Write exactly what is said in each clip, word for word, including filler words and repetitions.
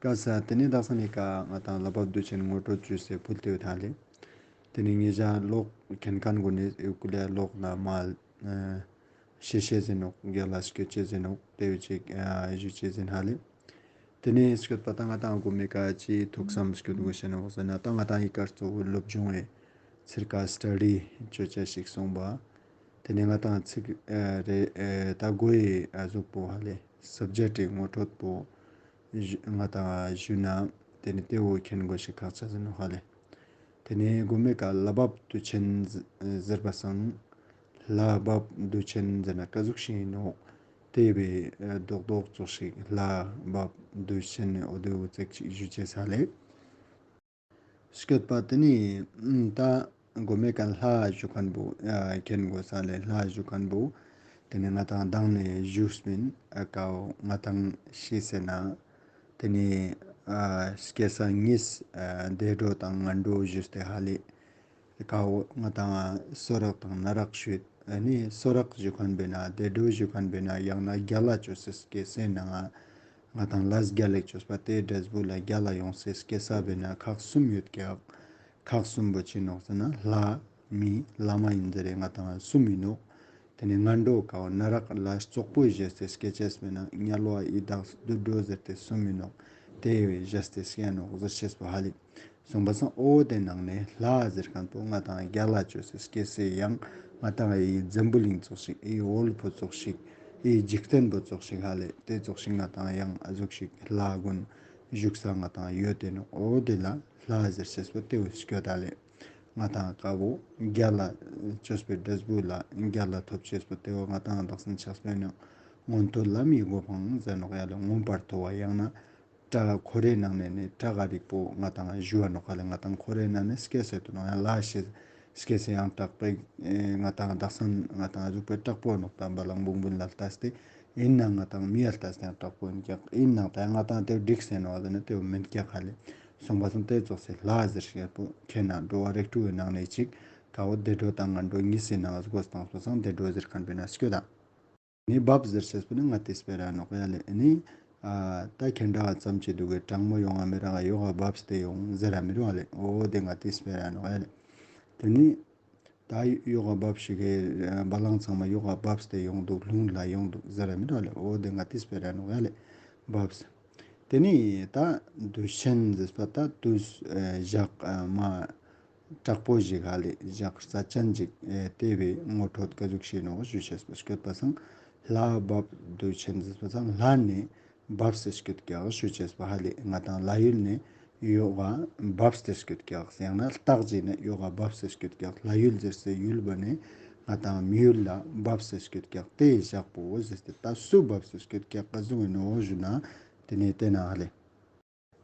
ཀ་ས་ཏེ་ནེ་དག་ས་ནེ་ཀ་ང་དང་ལྷ་བབས་དུས་ཆེན་ངོ་སྤྲོད་ཅོས་ཏེ་ཕུལ་ཏེ་ཡོད་ཧ་ལེ། ཏེ་ནེ་ངེ་ཞ་ལོག་ཁྱེན་ཁན་གུན་ནི་ཡུ་ཀུ་ལེ་ལོག་ན་མ་ཤེས་ཤེས་ཟེར་ནོག་གྱལ་ལ་སྐྱོད་ཅེས་ཟེར་ནོག་ཏེ་བོ་ཅིག་ཞུ་ཅེས་ཟེར་ཧ་ལེ། ཏེ་ནེ་སྐྱོད་པ་ད་ང་དང་གོ་མེ་ཀ་ཅི་ཐུགས་བསམ་སྐྱོད་དགོས་ཤེས་ནོག་ཟེར་ན་ད་ང་དང་ཡི་ཀ་གཙོ་བོ་སློབ་སྦྱོང་བའི་ཚིར་ཀ་སྟ་ཌི་ཅོ་ཅེས་ཤིག་སོང་པ། ཏེ་ནེ་ང་དང་ཚིག་ཨ་རེ་ཨ་ད་གོའི་ཨ་ཟུག་པོ་ཧ་ལེ་སབ་ཇེཀ་ཊི་ངོ་སྤྲོད་པོ་ཞུ་ང་དང་ཞུ་ན་ཏེ་ནེ་ཏེ་བོ་ཁྱེན་དགོས་ཤེས་ཁག་ཆེ་ཟེར་ནོག་ཧ་ལེ། ཏེ་ནེ་གོ་མེ་ཀ་ལྷ་བབས་དུས་ཆེན་ཟེར་བ་སང་ལྷ་བབས་དུས་ཆེན་ཟེར་ན་ཀ་ཟུག་ཤིག་ཨིན་ནོག་ཏེ་བོའི་ཨ་རྡོག་རྡོག་ཙོགས་ཤིག་ལྷ་བབས་དུས་ཆེན་ནི་འོ་ཏེ་བོ་ཙེག་ཅིག་ཞུ་ཅེས་ཧ་ལེ། སྐྱོད་པ་ཏེ་ནེ་ད་གོ་མེ་ཀ་ལྷ་ཞུ་ཁན་བོ་ཨ་ཁྱེན་དགོས་ས་ལེ་ལྷ་ཞུ་ཁན་བོ་ཏེ་ནེ་ང་དང་མདང་ནེ་ཞུས་པིན་ཨ་ཀའོ་ང་དང་ཤེས་ཟེར་ན་ཏེ་ནེ་ཨ་སྐྱེ་ས་ཉིས་ཨ་བདེ་འགྲོ་དང་ངན་འགྲོ་ཞུས་ཏེ་ཧ་ལེ། ཀའོ་ང་དང་སོ་རག་དང་ན་རག་ཞུས། ཨ་ནི་སོ་རག་ཞུ་ཁན་བོ་ན་བདེ་འགྲོ་ཞུ་ཁན་བོ་ན་ཡང་ན་གྱལ་ལ་ཅོས་སེ་སྐྱེ་སའི་ནང་ང་ང་དང་ལས་གྱལ་ལ་ཅོས་པ་ཏེ་འབྲས་བུ་ལ་གྱལ་ལ་ཡོང་སེ་སྐྱེ་ས་བོ་ན་ཁག་གསུམ་ཡོད་ཀྱག། ཁག་གསུམ་པོ་ཅི་ནོག་ཟེར་ན་ལྷ་མི་ལྷ་མ་ཡིན་ཟེར་རེ་ང་དང་གསུམ་ཡིན་ནོག། ཏེ་ནེ་ངན་འགྲོ་ཀའོ་ན་རག་ལ་བཙོག་པོ་ཞེས་ཏེ་སྐྱེ་ཅེས་བོ་ན་དམྱལ་བ་ཡི་དྭགས་དུད་འགྲོ་ཟེར་ཏེ་གསུམ་ཡིན་ནོག། ཏེ་བོ་ཞེས་ཏེ་སྐྱེ་ནོག་ཟེར་ཅེས་པོ་ཧ་ལེ། སོང་པ་སང་འོ་ཏེ་ནང་ནེ་ལྷ་ཟེར་ཁན་པོ་ང་དང་གྱལ་ལ་ཅོས་སེ་སྐྱེ་སའི་ཡང་ང་དང་ཨི་འཛམ་བུ་གླིང་ཙོགས་ཤིག་ཨི་འོལ་པོ་ཙོགས་ཤིག་ཨི་འཇིག་རྟེན་པོ་ཙོགས་ཤིག་ཧ་ལེ་ཏེ་ཙོགས་ཤིག་ང་དང་ཡང་ཨ་ཟུག་ཤིག་ལྷ་གུན་ཞུགས་ས་ང་དང་ཡོད་དེ་ནོག། འོ་ཏེ་ལ་ལྷ་ཟེར་ཅེས་པོ་ཏེ་བོ་སྐྱོད་ད་ལེ། ང་དང་ཀ་བོ་གྱལ་ལ་ཅོས་པའི་འབྲས་བུ་ལ་གྱལ་ལ་ཐོབ་ཅེས་པོ་ཏེ་བོ་ང་དང་དག་སང་ཆགས་པའི་ནང་མངོན་མཐོ་ལམ་ཡི་གོ་འཕང་ཟེར་ནོག་ཡ་ལེ། མངོན་པར་མཐོ་བ་ཡང་ན་ཏྲ་ཁོ་རེ་ནང་ནེ་ནི་ཏྲ་ག་རིག་པོ་ང་དང་ཞུ་བ་ནོག་ཧ་ལེ། ང་དང་ཁོ་རེ་ནང་ནེ་སྐྱེ་སེ་ཏུ་ནོག་ཡང་ལ་ཤེས་སྐྱེ་སེ་ཡང་དྲག་པོ་ཨེ་ང་དང་དག་སང་ང་དང་ཟུག་པོ་དྲག་པོ་ནོག་ཏམ་པ་ལང་བུང་བུན་ལ་ལྟས་ཏེ་ཨིན་ན་ང་དང་མི་ཡ་ལྟས་ཏེ་ཡང་དྲག་པོ་ཨིན་ཀྱག། ཨིན་ན་ད་ང་དང་ཏེ་བོ་འགྲིག་སེ་ནོག་ཟེར་ན་ཏེ་བོ་མེན་ཀྱག་ཧ་ལེ། སོང་པ་སང་ཏེ་ཙོགས་སེ་ལྷ་ཟེར་ཤེས་པོ་ཁྱེན་ན་འགྲོ་བ་རིགས་དྲུག་གི་ནང་ནེ་ཅིག་ཀ་བོ་བདེ་འགྲོ་དང་ངན་འགྲོ་ཉིས་སི་ནང་ང་སྒོས་ཏང་པ་སང་བདེ་འགྲོ་ཟེར་ཁན་བོ་ན་སྐྱོད་ད། ནི་བབས་ཟེར་ཅེས་པོ་ནི་ང་ཏིས་སྤེ་ར་ནོག་ཡ་ལེ། ནི་ཨ་ད་ཁྱེན་དྲ་ཙམ་ཅི་དུག་གི་གྲང་མོ་ཡོང་ང་མི་རག་ཡོག་ག་བབས་ཏེ་ཡོང་ཟེར་ར་མི་རུང་ཡ་ལེ། འོ་དེ་ང་ཏིས་སྤེ་ར་ནོག་ཡ་ལེ། དེ་ནི་ད་ཡོག་ག་བབས་ཤིག་གི་བ་ལང་ཚང་མ་ཡོག་ག་བབས་ཏེ་ཡོང་དུག་ལུང་ལ་ཡོང་དུག་ཟེར་ར་མི་རུང་ཡ་ལེ། འོ་དེ་ང་ཏིས་སྤེ་ར་ནོག་ཡ་ལེ། བབས། དེ་ནི་ད་དུས་ཆེན་ཟེར་པ་ད་དུས་ཨ་ཞག་ཨ་མ་དྲག་པོ་ཞིག་ཧ་ལེ། ཞག་རྩ་ཅན་ཞིག་ཨེ་དེ་བའི་ངོ་སྤྲོད་ཀ་ཟུག་ཤེས་ནོག་ཞུ་ཅེས་པ་སྐྱོད་པ་སང་ལྷ་བབས་དུས་ཆེན་ཟེར་པ་སང་ལྷ་ནི་བབས་སེ་སྐྱོད་ཀྱག་ཞུ་ཅེས་པ་ཧ་ལེ། ང་དང་ལྷ་ཡུལ་ནི་ཡོག་ག་བབས་ཏེ་སྐྱོད་ཀྱག། ཡང་ན་རྟགས་ཅིག་ནི་ཡོག་ག་བབས་སེ་སྐྱོད་ཀྱག། ལྷ་ཡུལ་ཟེར་སའི་ཡུལ་བོ་ནི་ང་དང་མི་ཡུལ་ལ་བབས་སེ་སྐྱོད་ཀྱག། དེ་ཞག་པོ་ཟེར་ཏེ་ད་སུ་བབས་སེ་སྐྱོད་ཀྱག་ཀ་ཟུག་ནོག་ཞུ་ན་དེ་ནི་དེ་ན་ཧ་ལེ།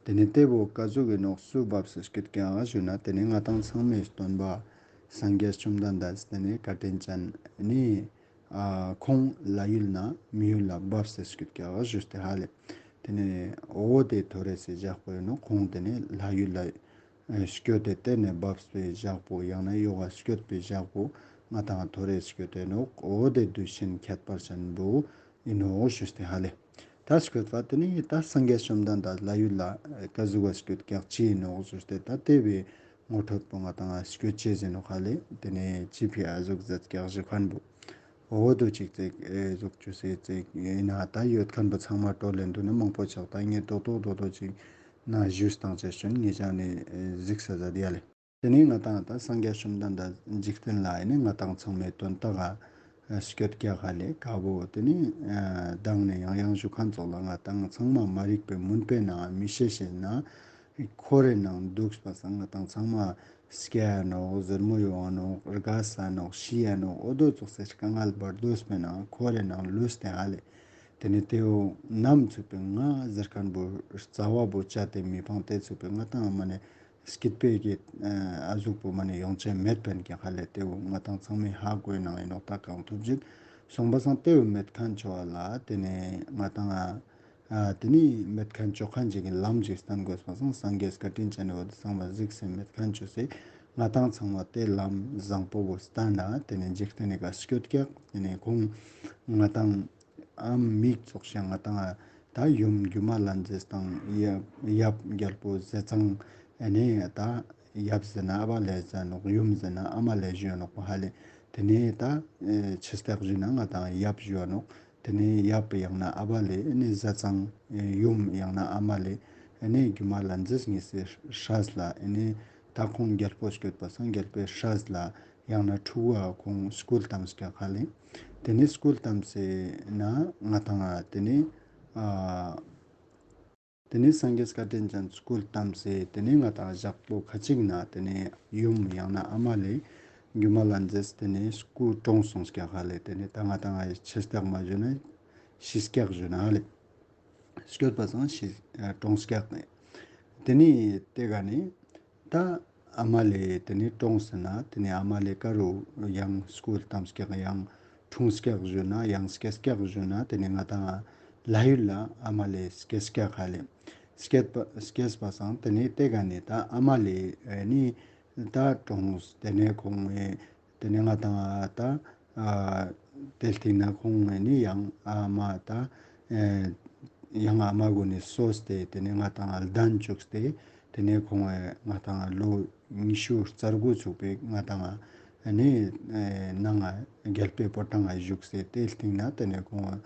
དེ་ནི་དེ་བོ་ཀ་ཟུག་གི་ནོག་སུ་བབས་སེ་སྐྱོད་ཀྱག་ཞུ་ན་དེ་ནི་ང་དང་ཚང་མའི་སྟོན་པ་སངས་རྒྱས་བཅོམ་ལྡན་འདས་དེ་ནི་བཀའ་དྲིན་ཅན་ནི་ཨ་ཁོང་ལྷ་ཡུལ་ན་མི་ཡུལ་ལ་བབས་སེ་སྐྱོད་ཀྱག་ཞུས་ཏེ་ཧ་ལེ། དེ་ནི་འོ་དེ་ཐོ་རེ་སི་ཞག་པོ་ཡིན་ནོག། ཁོང་དེ་ནི་ལྷ་ཡུལ་ལ་ཨ་སྐྱོད་དེ་དེ་ནི་བབས་པའི་ཞག་པོ་ཡང་ན་ཡོག་ག་སྐྱོད་པའི་ཞག་པོ་ང་དང་ཐོ་རེ་སྐྱོད་དེ་ནོག། འོ་དེ་དུས་ཆེན་ཁྱད་པར་ཅན་བོ་ཡིན་ནོག་ཞུས་ཏེ་ཧ་ལེ། ད་སྐྱོད་པ་དེ་ནི་ད་སངས་རྒྱས་བཅོམ་ལྡན་འདས་ལྷ་ཡུལ་ལ་ཀ་ཟུག་ག་སྐྱོད་ཀྱག་ཅི་ཡིན་ནོག་ཞུས་ཏེ་ད་དེ་བའི་ངོ་སྤྲོད་པོ་ང་དང་སྐྱོད་ཅེས་ཟེར་ནོག་ཧ་ལེ། དེ་ནི་ཅི་ཕི་ཨ་ཟུག་ཟེར་ཀྱག་ཞུ་ཁན་བོ་འོ་དོ་ཅིག་ཙེག་ཨེ་ཟུག་ཅུ་སེ་ཙེག་ཡིན་ན་ད་ཡོད་ཁན་བོ་ཚང་མ་བྲོ་ལེན་དུ་ན་མང་པོ་ཆགས། ད་ངས་དོ་དོ་དོ་དོ་ཅིག་ན་ཞུས་ཏང་ཅེས་ཅོན་ངས་ཅང་ནི་ཨེ་གཟིགས་ས་ཟ་དེ་ཡ་ལེ། དེ་ནི་ང་དང་ད་སངས་རྒྱས་བཅོམ་ལྡན་འདས་འཇིག་རྟེན་ལ་ཡིན་ནི་ང་དང་ཚང་མའི་དོན་དག་ག་སྐྱོད་ཀྱག་ཧ་ལེ། ཀ་བོ་དེ་ནི་ཨ་མདང་ནེ་ཡང་ཡང་ཞུ་ཁན་ཙོགས་ལ་ང་དང་ཚང་མ་མ་རིག་པའི་མུན་པའི་ནང་མི་ཤེས་ཤེས་ན་འཁོར་རེ་ནང་དུག་པ་སང་ང་དང་ཚང་མ་སྐྱེ་ནོག་ཟུར་མོ་ཡོང་ནོག་རྒས་ས་ནོག་ཤི་ཡ་ནོག་འོ་དོ་ཙོགས་སེ་དཀའ་ངལ་བར་དོ་སྤེ་ནང་འཁོར་རེ་ནང་ལུས་ཏེ་ཧ་ལེ། དེ་ནི་དེ་བོ་ནམ་ཚུགས་པའི་ང་ཟེར་ཁན་བོ་རྩ་བ་བོ་བཅད་དེ་མི་ཕང་། དེ་ཚུགས་པའི་ང་དང་མ་ནེ་སྐྱིད་པའི་གི་ཨ་ཟུག་པོ་མ་ནེ་ཡོང་ཅེས་མེད་པིན་ཀྱག་ཧ་ལེ། དེ་བོ་ང་དང་ཚང་མའི་ཧ་གོའི་ནང་ཡིན་ནོག། ད་གང་ཐུབ་ཅིག་སོང་པ་སང་དེ་བོ་མེད་ཁན་ཆོ་བ་ལ་དེ་ནི་ང་དང་ཨ་དེ་ནི་མེད་ཁན་ཆོ་ཁན་ཅིག་གི་ལམ་ཅིག་སྟན་དགོས་པ་སང་སངས་རྒྱས་བཀའ་དྲིན་ཅན་ནི་འོ་དེ་ཚང་མ་གཟིགས་སེ་མེད་ཁན་ཆོ་སེ་ང་དང་ཚང་མ་དེ་ལམ་བཟང་པོ་བོ་སྟན་ན་དེ་ནི་འཇིག་རྟེན་ནི་ཀ་སྐྱོད་ཀྱག། དེ་ནི་ཁོང་ང་དང་ཨམ་མིག་ཙོགས་ཤིག་ང་དང་ ད་ཡུམ་སྒྱུ་མ་ལྷ་མཛེས་དང་ཡབ་ཡབ་རྒྱལ་པོ་ཟས་གཙང་ཨེ་ནེ་ད་ཡབ་ཟེར་ན་ཨ་བ་ལེ་ཟེར་ནོག། ཡུམ་ཟེར་ན་ཨ་མ་ལེ་ཞུ་ནོག་པ་ཧ་ལེ། ཏེ་ནེ་ད་ཨེ་ཆེ་སྟག་ཞུ་ན་ང་དང་ཡབ་ཞུ་ནོག། ཏེ་ནེ་ཡབ་ཡང་ན་ཨ་བ་ལེ་ཨེ་ནེ་ཟས་གཙང་ཡུམ་ཡང་ན་ཨ་མ་ལེ་ཨེ་ནེ་སྒྱུ་མ་ལྷ་མཛེས་ཉིས་སི་སྲས་ལ་ཨེ་ནེ་ད་ཁོང་རྒྱལ་པོ་སྐྱོད་པ་སང་རྒྱལ་པོའི་སྲས་ལ་ཡང་ན་ཕྲུ་གུ་ཁོང་སྐུལ་ཏམས་ཀྱག་ཧ་ལེ། ཏེ་ནེ་སྐུལ་ཏམས་སེ་ན་ང་དང་ཏེ་ནེ་ཨ་ཏེ་ནེ་སངས་རྒྱས་བཀའ་དྲིན་ཅན་སྐུལ་ཏམས་སེ་ཏེ་ནེ་ང་དང་ཞག་པོ་ཁ་ཅིག་ན་ཏེ་ནེ་ཡུམ་ཡང་ན་ཨ་མ་ལེ་སྒྱུ་མ་ལྷ་མཛེས་ཏེ་ནེ་སྐུ་གྲོངས་སོང་ཀྱག་ཧ་ལེ། ཏེ་ནེ་ད་ང་དང་ཆེ་སྟག་མ་ཞུ་ན་ཤི་ཀྱག་ཞུ་ན་ཧ་ལེ། སྐྱོད་པ་སང་ཤི་ཨ་གྲོངས་ཀྱག་ནེ། ཏེ་ནེ་ཏེ་ག་ནེ་ད་ཨ་མ་ལེ་ཏེ་ནེ་གྲོངས་སེ་ན་ཏེ་ནེ་ཨ་མ་ལེ་ཀ་རུ་ཡང་སྐུལ་ཏམས་ཀྱག་ཡང་འཁྲུངས་ཀྱག་ཞུ་ན་ཡང་སྐྱེས་ཀྱག་ཞུ་ན་ཏེ་ནེ་ང་དང་ལྷ་ཡུལ་ལ་ཨ་མ་ལེ་སྐྱེས་ཀྱག་ཧ་ལེ། སྐྱེས་པ་སྐྱེས་པ་སང་ཏེ་ནེ་ཏེ་ག་ནེ་ད་ཨ་མ་ལེ་ཨེ་ནེ་ད་གྲོངས། ཏེ་ནེ་ཁོང་ཨེ་ཏེ་ནེ་ང་དང་ད་ཨ་ཏེ་སྟིང་ན་ཁོང་ཨེ་ནེ་ཡང་ཨ་མ་ད་ཨེ་ཡང་ཨ་མ་གུན་ནི་སོས་ཏེ་ཏེ་ནེ་ང་དང་ལྡན་བཅུག་སྟེ་ཏེ་ནེ་ཁོང་ཨེ་ང་དང་ལོ་ཉི་ཤུ་རྩ་དགུ་ཚུགས་པའི་ང་དང་ཨེ་ནེ་ཨེ་ནང་ང་རྒྱལ་པོའི་ཕོ་བྲང་ང་བཞུགས་སེ་ཏེ་སྟིང་ན་ཏེ་ནེ་ཁོང་ཨ་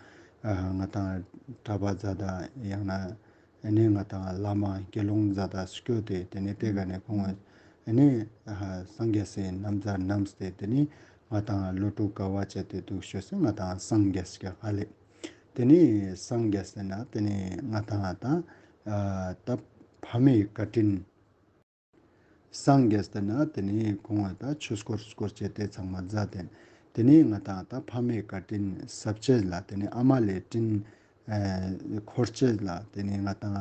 ང་དང་གྲྭ་པ་མཛད་ད་ཡང་ན་ཨེ་ནེ་ང་དང་བླ་མ་དགེ་སློང་མཛད་ད་སྐྱོད་དེ་ཏེ་ནེ་ཏེ་ག་ནེ་ཁོང་ཨེ་ནེ་ཨ་སངས་རྒྱས་སི་ན་བཟའ་བསྣམས་ཏེ་ཏེ་ནེ་ང་དང་ལོ་དྲུག་དཀའ་བ་སྤྱད་དེ་འདུག་ཤོས་སེ་ང་དང་སངས་རྒྱས་ཀྱག་ཧ་ལེ། ཏེ་ནེ་སངས་རྒྱས་སེ་ན་ཏེ་ནེ་ང་དང་ད་ཨ་ད་ཕ་མའི་བཀའ་དྲིན། སངས་རྒྱས་སེ་ན་ཏེ་ནེ་ཁོང་ཨེ་ད་ཆོས་སྐོར་སྐོར་ཅེས་ཏེ་ཚང་མ་མཛད་དེ། ཏེ་ནེ་ང་དང་ད་ཕ་མའི་བཀའ་དྲིན་གསབ་ཅེས་ལ་ཏེ་ནེ་ཨ་མ་ལེ་དྲིན་ཨེ་འཁོར་ཅེས་ལ་ཏེ་ནེ་ང་དང་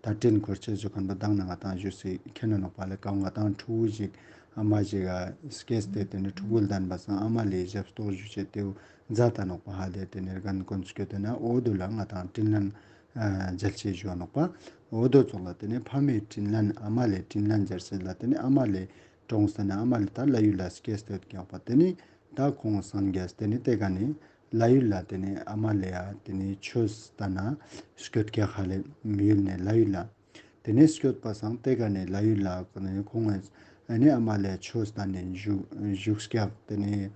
ད་དྲིན་འཁོར་ཅེས་ཞུ་ཁན་པོ་དང་ན་ང་དང་ཞུས་སེ་ཁྱེར་ན་ནོག་པ་ལེ། ཀ་ང་དང་ཕྲུ་གུ་ཞིག་ཨ་མ་ཞིག་ག་སྐྱེས་ཏེ་ཏེ་ནེ་ཕྲུ་གུ་ལྡན་པ་སང་ཨ་མ་ལེ་ཞབས་ཏོག་ཞུ་ཅེས་ཏེ་བོ་མཛད་ད་ནོག་པ་ཧ་ལེ། ཏེ་ནེ་རྒན་དཀོན་མཆོག་ཏེ་ན་འོ་དོ་ལ་ང་དང་དྲིན་ལན་ཨ་འཇལ་ཅེས་ཞུ་ནོག་པ། འོ་དོ་ཙོགས་ལ་ཏེ་ནེ་ཕ་མའི་དྲིན་ལན་ཨ་མ་ལེ་དྲིན་ལན་འཇལ་ཅེས་ལ་ཏེ་ནེ་ཨ་མ་ལེ་གྲོངས་སེ་ན་ཨ་མ་ལེ་ད་ལྷ་ཡུལ་ལ་སྐྱེས་ཏེ་ཡོད་ཀྱག་པ། ཏེ་ནེ་ད་ཁོང་སངས་རྒྱས་ཏེ་ནེ་ཏེ་ག་ནེ་ལྷ་ཡུལ་ལ་ཏེ་ནེ་ཨ་མ་ལེ་ཡ་ཏེ་ནེ་ཆོས་སྟན་ན་སྐྱོད་ཀྱག་ཧ་ལེ། མི་ཡུལ་ནེ་ལྷ་ཡུལ་ལ། ཏེ་ནེ་སྐྱོད་པ་སང་ཏེ་ག་ནེ་ལྷ་ཡུལ་ལ་ཁོང་ཨེ་ནེ་ཨ་མ་ལེ་ཆོས་སྟན་ནེ་བཞུགས་བཞུགས་ཀྱག། ཏེ་ནེ་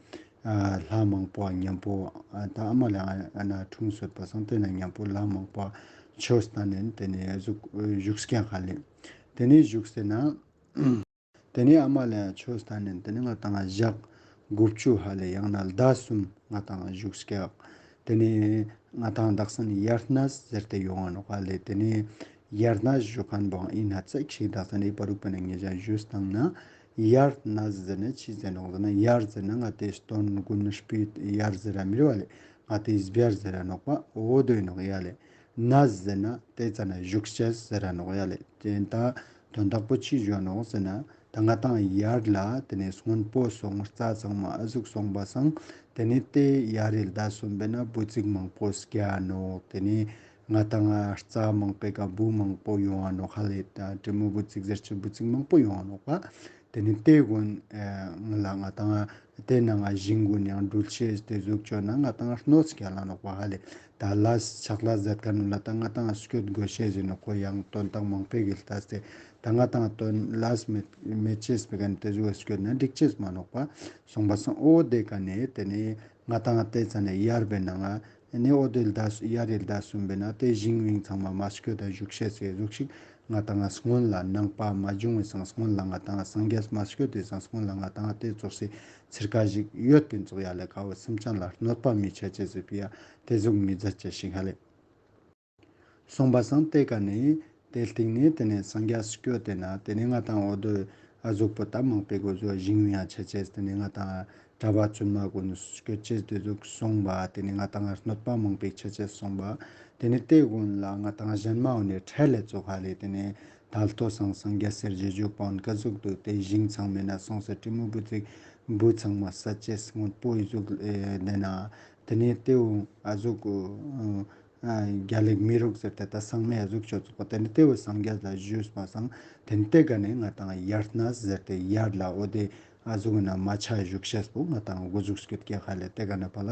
ཨ་ལྷ་མང་པོ་ཉམ་པོ་ཨ་ད་ཨ་མ་ལེ་ཨ་ན་འཁྲུངས་སོད་པ་སང་ཏེ་ན་ཉམ་པོ་ལྷ་མང་པོ་ཆོས་སྟན་ནེ་ཏེ་ནེ་བཞུགས་བཞུགས་ཀྱག་ཧ་ལེ། ཏེ་ནེ་བཞུགས་སེ་ན་ཏེ་ནེ་ཨ་མ་ལེ་ཆོས་སྟན་ནེ་ཏེ་ནེ་ང་དང་ཞག་དགུ་བཅུ་ཧ་ལེ་ཡང་ན་ཟླ་གསུམ་ང་དང་བཞུགས་ཀྱག། ཏེ་ནེ་ང་དང་དག་ས་ནེ་དབྱར་གནས་ཟེར་ཏེ་ཡོང་ང་ནོག་ཧ་ལེ། ཏེ་ནེ་དབྱར་གནས་ཞུ་ཁན་བོ་ཨིན་ན་ཙེག་ཞིག་དག་ས་ནེ་པ་རུག་པ་ན་ངེ་ཞ་ཞུས་ཏང་ན་དབྱར་གནས་ཟེར་ན་ཅི་ཟེར་ནོག་ཟེར་ན་དབྱར་ཟེར་ན་ང་ཏེ་སྟོན་དགུན་དཔྱིད་དབྱར་ཟེར་ར་མི་རུ་ཧ་ལེ། ང་ཏེ་སྦྱར་ཟེར་ར་ནོག་པ་འོ་དོ་ཨིན་ནོག་ཡ་ལེ། གནས་ཟེར་ན་ཏེ་ཙ་ན་བཞུགས་ཅེས་ཟེར་ར་ནོག་ཡ་ལེ། ཏེ་ད་དོན་དག་པོ་ཅི་ཞུ་ནོག་ཟེར་ན་ད་ང་དང་དབྱར་ལ་ཏེ་ནེ་སྔོན་པོ་སོང་རྩྭ་ཚང་མ་ཨ་ཟུག་སོང་པ་སང་ཏེ་ནེ་ཏེ་དབྱར་རི་ཟླ་གསུམ་པའི་ན་འབུ་ཙིག་མང་པོ་སྐྱེ་ནོག། ཏེ་ནེ་ང་དང་རྩྭ་མང་པོའི་ཀ་འབུ་མང་པོ་ཡོང་ང་ནོག་ཧ་ལེ། ད་དྲི་མོ་འབུ་ཙིག་ཟེར་ཅེས་འབུ་ཙིག་མང་པོ་ཡོང་ང་ནོག་པ། ཏེ་ནེ་ཏེ་གུན་ཨེ་ང་ལ་ང་དང་ཏེ་ནང་ང་ཞིང་གུན་ཡང་འགྲུལ་ཅེས་ཏེ་ཟུག་ཅོ་ན་ང་དང་གནོད་སྐྱལ་ལ་ནོག་པ་ཧ་ལེ། ད་ལས་ཆག་ལས་ཟེར་ཁན་ལ་ད་ང་དང་སྐྱོད་དགོས་ཤེས་ཨིན་ནོག་ཁོ་ཡང་དོན་དག་མང་པོའི་གི་ལྟས་ཏེ་ད་ང་དང་དོན་ལས་མེད་མེད་ཅེས་པའི་ཁན་ཏེ་ཟུག་སྐྱོད་ན་འགྲིག་ཅེས་མ་ནོག་པ། སོང་པ་སང་འོ་དེ་ཀ་ནེ་ཏེ་ནེ་ང་དང་ཏེ་ཙ་ནེ་དབྱར་པའི་ནང་ང་ནེ་འོ་དེ་ཟླ་དབྱར་རི་ཟླ་གསུམ་པའི་ནང་ཏེ་ཞིང་ཝིང་ཚང་མ་མ་སྐྱོད་ད་བཞུགས་ཤེས་སི་ཟུག་ཤིག་ང་དང་སྔོན་ལ་ནང་པ་མ་བྱུང་བའི་སང་སྔོན་ལ་ང་དང་སངས་རྒྱས་མ་སྐྱོད་དེ་སང་སྔོན་ལ་ང་དང་ཏེ་ཙོགས་སི་ཚིར་ཀ་ཞིག་ཡོད་པིན་ཙོགས་ཡ་ལེ། ཀ་བོ་སེམས་ཅན་ལ་གནོད་པ་མི་ཆ་ཅེས་སི་ཕི་ཡ་ཏེ་ཟུག་མི་མཛད་ཅེས་ཤིག་ཧ་ལེ། སོང་པ་སང་ཏེ་ཀ་ནེ་ཏེ་སྟིང་ནེ་ཏེ་ནེ་སངས་རྒྱས་སྐྱོད་དེ་ན་ཏེ་ནེ་ང་དང་འོ་དོ་ཨ་ཟུག་པོ་ད་མང་པོའི་གོ་ཟུག་ཞིང་ཝིང་ཡ་ཆ་ཅེས་ཏེ་ནེ་ང་དང་གྲྭ་པ་བཙུན་མ་གུན་སྐྱོད་ཅེས་ཏེ་ཟུག་སོང་པ། ཏེ་ནེ་ང་དང་གནོད་པ་མང་པོའི་ཆ་ཅེས་སོང་པ། ཏེ་ནེ་ཏེ་གུན་ལ་ང་དང་ཞན་མ་འོ་ནེ་ཁྲེལ་ལེ་ཙོགས་ཧ་ལེ། ཏེ་ནེ་ད་ལྟོ་སང་སངས་རྒྱས་སི་རྗེས་འཇུག་པ་འོན་ཀ་ཟུག་འདུག་ཏེ་ཞིང་ཚང་མའི་ནང་སོང་སེ་དྲི་མོ་འབུ་ཙིག་འབུ་ཚང་མ་ས་ཅེས་སྔོན་པོ་ཨི་ཟུག་ཨེ་ཏེ་ན་ཏེ་ནེ་ཏེ་བོ་ཨ་ཟུག་ཨ་རྒྱ་ལེགས་མི་རུག་ཟེར་ཏེ་ད་ཚང་མའི་ཨ་ཟུག་ཅོ་ཙོགས་པ། ཏེ་ནེ་ཏེ་བོ་སངས་རྒྱས་ལ་ཞུས་པ་སང་ཏེ་ནེ་ཏེ་ཀ་ནེ་ང་དང་དབྱར་གནས་ཟེར་ཏེ་དབྱར་ལ་འོ་དེ་ཨ་ཟུག་ན་མ་ཆ་བཞུགས་ཤེས་པོ་ང་དང་གོ་ཟུག་སྐྱོད་ཀྱག་ཧ་ལེ། ཏེ་ཀ་ནེ་པ་ལ་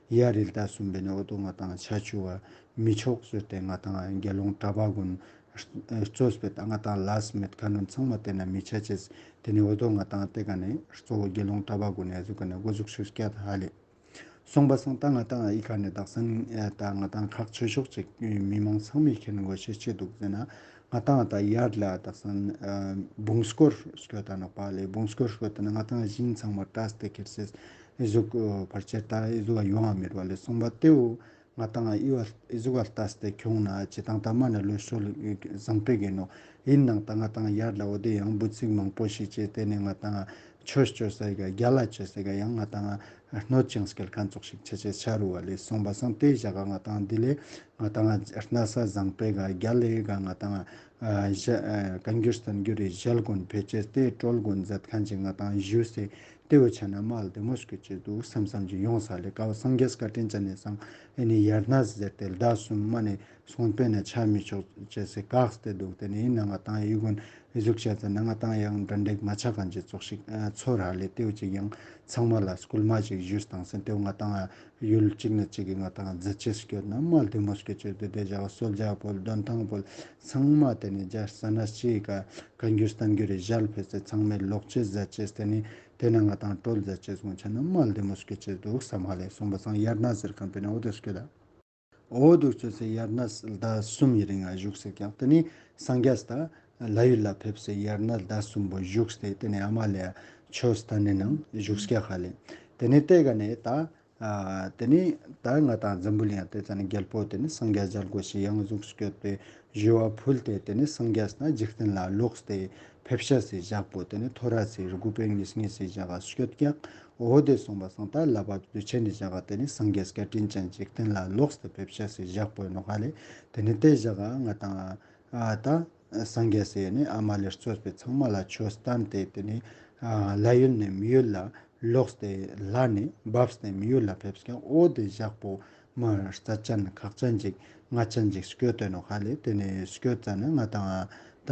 དབྱར་རི་ཟླ་གསུམ་པའི་ནེ་འོ་དོ་ང་དང་ཆ་ཆུ་བ་ མི་ཆོག་ཟེར་ཏེ་ང་ཏང་དགེ་སློང་གྲྭ་པ་གུན་གཙོས་པའི་ང་ཏང་ལས་མེད་ཁན་ཚང་མ་ཏེ་ན་མི་ཆ་ཅེས། ཏེ་ནེ་འོ་དོ་ང་ཏང་ཏེ་ཀ་ནེ་གཙོ་བོ་དགེ་སློང་གྲྭ་པ་གུན་ཨ་ཟུག་ག་ནེ་གོ་ཟུག་ཤུགས་སྐྱེད་ཧ་ལེ། སོང་པ་སང་ད་ང་ཏང་ཨི་ཀ་ནེ་དག་སང་ད་ང་ཏང་ཁག་ཆེ་ཤོས་ཅིག་མི་མང་ཚང་མས་མཁྱེན་དགོས་ཤེས་ཅི་འདུག་ཟེར་ན། ང་ཏང་ད་ཡར་ལ་དག་སང་བུང་སྐོར་སྐྱོད་ད་ནོག་པ་ལེ། བུང་སྐོར་སྐྱོད་ད་ན་ང་ཏང་ཞིང་ཚང་མ་བཀྲ་སྟེ་ཁྱེར་སེ་ཨི་ཟུག་ཕར་ཆེར་ད་ཨི་ཟུག་ཡོང་ང་མེད་པ་ལེ། སོང་པ་ཏེའུ་ང་ཏང་ཨི་བ་ཨི་ཟུག་བལྟས་ཏེ་ཁྱོང་ན་ཅི་ཏང་ད་མ་ནེ་ལོས་སོ་བཟང་པོ་གི་ནོ། ཨིན་ནང་ད་ང་ཏང་ཡར་ལ་འོ་དེ་ཡང་འབུ་ཚིག་མང་པོ་ཞིག་ཅེས་ཏེ་ནེ་ང་ཏང་ཆོས་ཅོ་ས་ག་རྒྱལ་ལ་ཅོ་ས་ག་ཡང་ང་ཏང་གནོད་ཅིང་སྐྱེལ་ཁན་ཙོགས་ཤིག་ཆ་ཆེ་ཆ་རུ་བ་ལེ། སོང་པ་སང་ཏེ་ཞག་ག་ང་ཏང་འདི་ལེ་ང་ཏང་གནས་ས་བཟང་པོའི་ག་རྒྱལ་ལའི་ག་ང་ཏང་བཀའ་འགྱུར་བསྟན་འགྱུར་རི་ཞལ་གུན་ཕེ་ཅེས་ཏེ་ཀྲོལ་གུན་མཛད་ཁན་ཅིག་ང་ཏང་ཞུས་ཏེ་ཏེ་བོ་ཆ་ན་མ་ལ་དེ་མོ་སྐྱོད་ཅེས་འདུག་བསམ་བསམ་ཅིག་ཡོང་ས་ལེ། ཀ་བ་སངས་རྒྱས་བཀའ་དྲིན་ཅན་ནི་སང་ཨེ་ནི་ཡར་གནས་ཟེར་ཏེ་ཟླ་གསུམ་མ་ནེ་སོང་པས་ན་ཆ་མི་ཆོག་ཅེས་སི་བཀག་སྟེ་འདུག། ཏེ་ནེ་ཨིན་ན་ང་ཏང་ཨི་གུན་ཨི་ཟུག་བཤད་ཙ་ན་ང་ཏང་ཡང་འདྲ་འདྲེག་མ་ཆགས་ཁན་ཅིག་ཙོགས་ཤིག་ཚོར་ཧ་ལེ། ཏེ་བོ་ཅིག་ཡང་ཚང་མ་ལ་སྐུལ་མ་ཅིག་ཞུས་དང་སེ་ཏེ་བོ་ང་ཏང་ཡུལ་གཅིག་ནེ་གཅིག་གི་ང་ཏང་མཛད་ཅེས་སྐྱོད་ན་མ་ལ་དེ་མོ་སྐྱོད་ཅེས་ཏེ་ཏེ་ཞག་གསོལ་ཇ་ཕུལ་འདོན་ཐང་ཕུལ་ཚང་མ་ཏེ་ནེ་རྒྱ་ས་ན་ཅིག་ག་བཀའ་འགྱུར་བསྟན་འགྱུར་རི་ཞལ་ཕེ་སེ་ཚང་མའི་ལོག་ཅེས་མཛད་ཅེས་ཏེ་ནེ་ཏེ་ན་ང་ཏང་ཀྲོལ་མཛད་ཅེས་གུན་ཆ་ན་མ་ལ་དེ་མོ་སྐྱོད་ཅེས་འདུག་བསམ་ཧ་ལེ། སོང་པ་སང་ཡར་གནས་ཟེར་ཁན་པས་ན་འོ་དེ་སྐྱོད་ད། འོ་དུག་ཅོས་སེ་ཡར་གནས་ཟླ་གསུམ་ཡི་རིང་ང་བཞུགས་སེ་ཀྱག། ཏེ་ནེ་སངས་རྒྱས་ད་ལྷ་ཡུལ་ལ་ཕེབས་སེ་ཡར་གནས་ཟླ་གསུམ་པོ་བཞུགས་ཏེ་ཏེ་ནེ་ཨ་མ་ལེ་ཆོས་སྟན་ནི་ནང་བཞུགས་ཀྱག་ཧ་ལེ། ཏེ་ནེ་ཏེ་ག་ནེ་ད་ཨ་ཏེ་ནེ་ད་ང་ཏང་འཛམ་བུ་གླིང་ང་ཏེ་ཙ་ན་རྒྱལ་པོ་ཏེ་ནེ་སངས་རྒྱས་མཇལ་དགོས་ཤེས་ཡང་ཟུག་སྐྱོད་པའི་ཞུ་བ་ཕུལ་ཏེ་ཏེ་ནེ་སངས་རྒྱས་ན་འཇིག་རྟེན་ལ་ལོག་སྟེ་ཕེབས་ཤེས་སི་ཞག་པོ་ཏེ་ནེ་ཐོ་རེ་སི་དགུ་པའི་ཉིས་ཉིས་སི་ཞག་ག་སྐྱོད་ཀྱག། འོ་དེ་སོང་པ་སང་ད་ལྷ་བབས་དུས་ཆེན་ནི་ཞག་ག་ཏེ་ནེ་སངས་རྒྱས་བཀའ་དྲིན་ཅན་འཇིག་རྟེན་ལ་ལོག་སྟེ་ཕེབས་ཤེས་སི་ཞག་པོ་ཨིན་ནོག་ཧ་ལེ། ཏེ་ནེ་ཏེ་ཞག་ག་ང་ཏང་ཨ་ད་སངས་རྒྱས་སི་ནི་ཨ་མ་ལེ་གཙོས་པའི་ཚང་མ་ལ་ཆོས་སྟན་ཏེ་ཏེ་ནེ་ཨ་ལྷ་ཡུལ་ནེ་མི་ཡུལ་ལ་ལོག་སྟེ་ལྷ་ནེ་བབས་ཏེ་མི་ཡུལ་ལ་ཕེབས་ཀྱག། འོ་དེ་ཞག་པོ་མ་རྩ་ཅན་ཁག་ཅན་ཅིག་ང་ཅན་ཅིག་སྐྱོད་དེ་ནོག་ཧ་ལེ། ཏེ་ནེ་སྐྱོད་ཙ་ན་ང་ཏང་ད་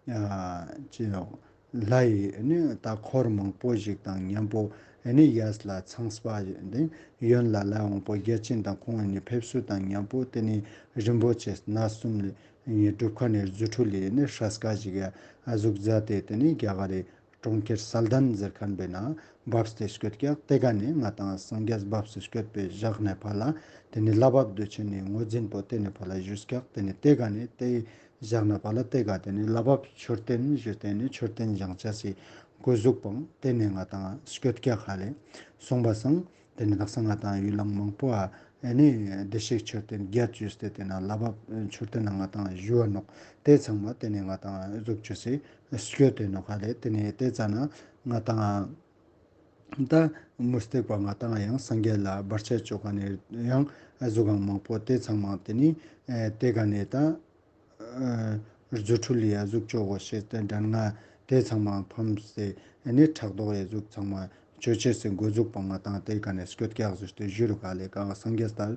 ཨ་ཅི་ནོག་ལྷ་ཡི་ནི་ད་འཁོར་མང་པོ་ཞིག་དང་མཉམ་པོ་ཨེ་ནི་གཡས་ལ་ཚངས་པ་ནི་ཡོན་ལ་ལྷ་དབང་པོ་བརྒྱ་བྱིན་དང་ཁོང་ཨེ་ནི་ཕེབས་བསུ་དང་མཉམ་པོ་ཏེ་ནེ་རིན་པོ་ཆེ་སྣ་གསུམ་ལས་ཨེ་ནི་སྒྲུབ་ཁན་ནི་རྫུ་འཕྲུལ་ལི་ནི་ཧྲ་སྐ་ཞིག་ཡ་ཨ་ཟུག་མཛད་དེ་ཏེ་ནེ་རྒྱ་གར་རི་གྲོང་ཁྱེར་སལ་དན་ཟེར་ཁན་པའི་ནང་བབས་ཏེ་སྐྱོད་ཀྱག། ཏེ་ག་ནེ་ང་ཏང་སངས་རྒྱས་བབས་ཏེ་སྐྱོད་པའི་ཞག་ནེ་ཕར་ལ་ཏེ་ནེ་ལྷ་བབས་དུས་ཆེན་ནི་ངོས་འཛིན་པོ་ཏེ་ནེ་ཕར་ལ་ཞུས་ཀྱག། ཏེ་ནེ་ཏེ་ག་ནེ་ཏེ་ཞག་ནེ་ཕར་ལ་ཏེ་ག་ཏེ་ནེ་ལྷ་བབས་མཆོད་རྟེན་ཞུས་ཏེ་ནེ་མཆོད་རྟེན་བཞེངས་ཅེས་སི་གོ་ཟུག་པོ་ཏེ་ནེ་ང་ཏང་སྐྱོད་ཀྱག་ཧ་ལེ། སོང་པ་སང་ཏེ་ནེ་དག་ས་ང་ཏང་ཡུལ་ལུང་མང་པོ་ཨ་ཨེ་ནི་བདེ་གཤེགས་མཆོད་རྟེན་བརྒྱད་ཞུས་ཏེ་ཏེ་ནེ་ལྷ་བབས་མཆོད་རྟེན་ནང་ང་ཏང་ཞུ་བ་ནོག། ཏེ་ཚང་མ་ཏེ་ནེ་ང་ཏང་ཟུག་ཅོས་སེ་སྐྱོད་དེ་ནོག་ཧ་ལེ། ཏེ་ནེ་ཏེ་ཙ་ན་ང་ཏང་ད་མུ་སྟེགས་པ་ང་ཏང་ཡང་སངས་རྒྱས་ལ་བར་ཆད་ཅོ་ཁན་ནི་ཡང་ཨ་ཟུག་གང་མང་པོ་ཏེ་ཚང་མ་ཏེ་ནེ་ཨེ་ཏེ་ག་ནེ་ད་ཨ་རྫུ་འཕྲུལ་ལི་ཨ་ཟུག་ཅོ་གོ་ཤེས་ཏེ་འདྲ་ང་ཏེ་ཚང་མ་ཕམ་སྟེ་ཨེ་ནི་ཕྲག་དོག་ཨ་ཟུག་ཚང་མ་ཅོ་ཅེས་སི་གོ་ཟུག་པོ་ང་ཏང་ཏེ་ག་ནེ་སྐྱོད་ཀྱག་ཟེར་ཏེ་ཞུ་རུ་ག་ལེ། ག་སངས་རྒྱས་ད་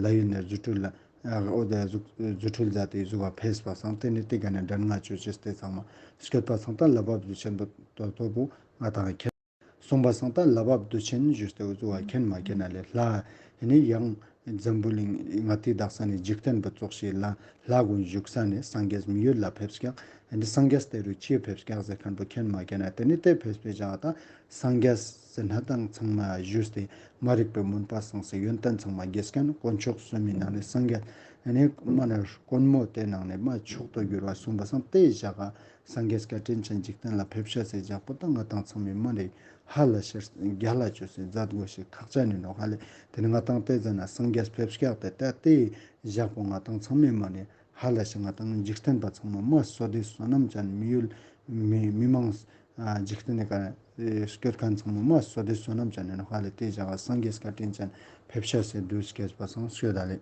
ལྷ་ཡུལ་ནེ་རྫུ་འཕྲུལ་ལ་ཨ་འོ་དེ་ཨ་ཟུག་རྫུ་འཕྲུལ་མཛད་དེ་ཨ་ཟུག་ག་ཕེབས་པ་སང་ཏེ་ནེ་ཏེ་ག་ནེ་འདྲ་ང་ཅོ་ཅེས་ཏེ་ཚང་མ་སྐྱོད་པ་སང་ད་ལྷ་བབས་དུས་ཆེན་པོ་ཏོ་ཏོ་བོ་ང་ཏང་ཁྱེད། སོང་པ་སང་ད་ལྷ་བབས་དུས་ཆེན་ཞུས་ཏེ་འུ་ཚོ་བ་མཁྱེན་མ་མཁྱེན་ན་ལེ། ལྷ་ཨེ་ནི་ཡང་འཛམ་བུ་གླིང་ང་ཏི་དག་ས་ནི་འཇིག་རྟེན་པ་ཙོགས་ཤིག་ལ་ལྷ་གུན་བཞུགས་ས་ནེ་སངས་རྒྱས་མི་ཡུལ་ལ་ཕེབས་ཀྱག། ཨེ་ནི་སངས་རྒྱས་ཏེ་རུ་ཅི་ཕེབས་ཀྱག་ཟེར་ཁན་པོ་མཁྱེན་མ་མཁྱེན་ན། ཏེ་ནེ་ཏེ་ཕེབས་པའི་ཞག་ད་སངས་རྒྱས་སི་སྣ་དང་ཚང་མ་ཞུས་ཏེ་མ་རིག་པའི་མུན་པ་སངས་སེ་ཡོན་ཏན་ཚང་མ་རྒྱས་ཁན་དཀོན་མཆོག་གསུམ་མི་ནང་ནེ་སངས་རྒྱས་ཨེ་ནི་མ་ནེ་དཀོན་མོ་ཏེ་ནང་ནེ་མ་མཆོག་ཏུ་གྱུར་བ་སོང་པ་སང་ཏེ་ཞག་ག་སངས་རྒྱས་བཀའ་དྲིན་ཅན་འཇིག་རྟེན་ལ་ཕེབས་ཤེས་སི་ཞག་པོ་ད་ང་ཏང་ཚང་མའི་མ་ནེ་ཧ་ལས་ཤེས་རྒྱལ་ལ་ཅོས་སེ་མཛད་དགོས་ཤེས་ཁག་ཅན་ཨིན་ནོག་ཧ་ལེ། ཏེ་ནེ་ང་ཏང་ཏེ་ཟ་ན་སངས་རྒྱས་ཕེབས་ཀྱག་ཏེ་ད་ཏེ་ཞག་པོ་ང་ཏང་ཚང་མའི་མ་ནེ་ཧ་ལས་ཤེས་ང་ཏང་འཇིག་རྟེན་པ་ཚང་མ་མ་བསོད་བདེ་བསོད་ནམས་ཅན་མི་ཡུལ་མི་མི་མང་ཨ་འཇིག་རྟེན་ནི་ཀ་སྐྱོད་ཁན་ཚང་མ་མ་བསོད་བདེ་བསོད་ནམས་ཅན་ཨིན་ནོག་ཧ་ལེ། ཏེ་ཞག་ག་སངས་རྒྱས་བཀའ་དྲིན་ཅན་ཕེབས་ཤེས་སི་དུས་སྐྱེས་པ་སང་སྐྱོད་ད་ལེ།